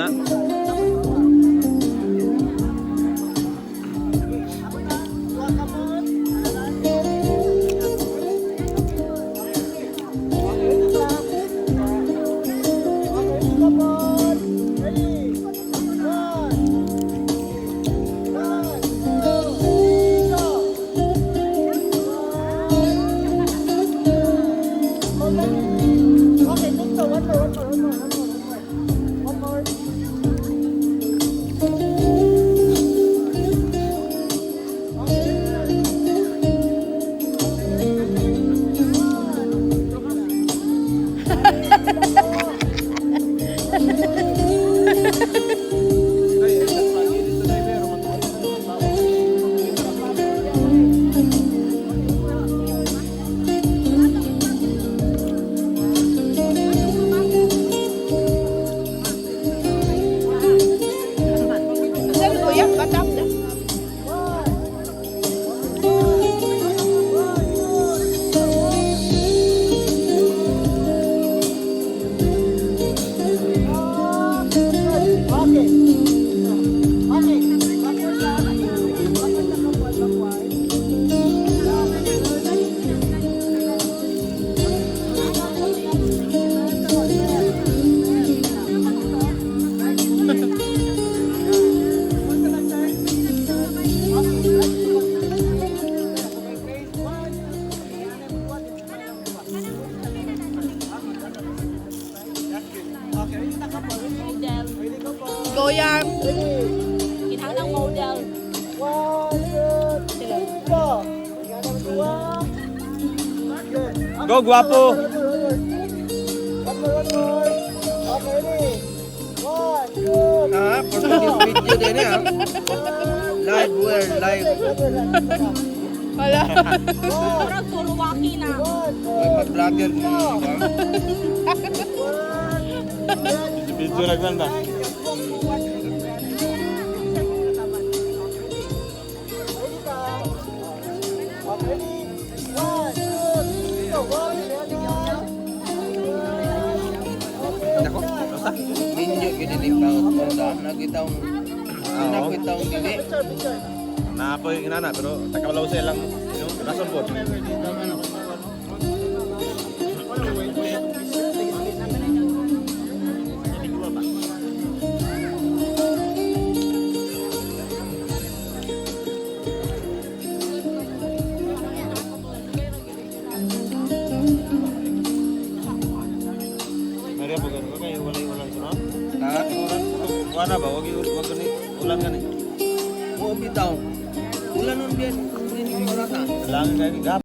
na. Okay, dito. One more, one more, one more, one more, one more. One more. Dali kuya, batap na. Okay. Okay. Backward lang. Backward lang ako, backward. Okay, ready na ka po. Model. Ready ka po. Kuya, Ready. Kinahanglan model. One, two, three, go. Dua. Good. Go, guwapo. One more, one more, one more. Okay, ready. One, two, Ah, for today's video din eh. Ah. Live, we're live. Wala. Murag puro waki na. One, two, May pag-vlogger ko, di ba? one. Video lang ba? Ready ka? Okay, ready? One, two, three, go. One, ready? Nako, basta. Minyo gyud ni pang da nagitaong nakitaong dili. Picture, picture. Naapoy inana pero takawalaw sa ilang rason po. Maria po ganun kay walay ulan sunod. Ha? Wala ba wag wag gani ulan gani. Mo bitaw. Ulan nun biyan ni orasa. Langit kay gap.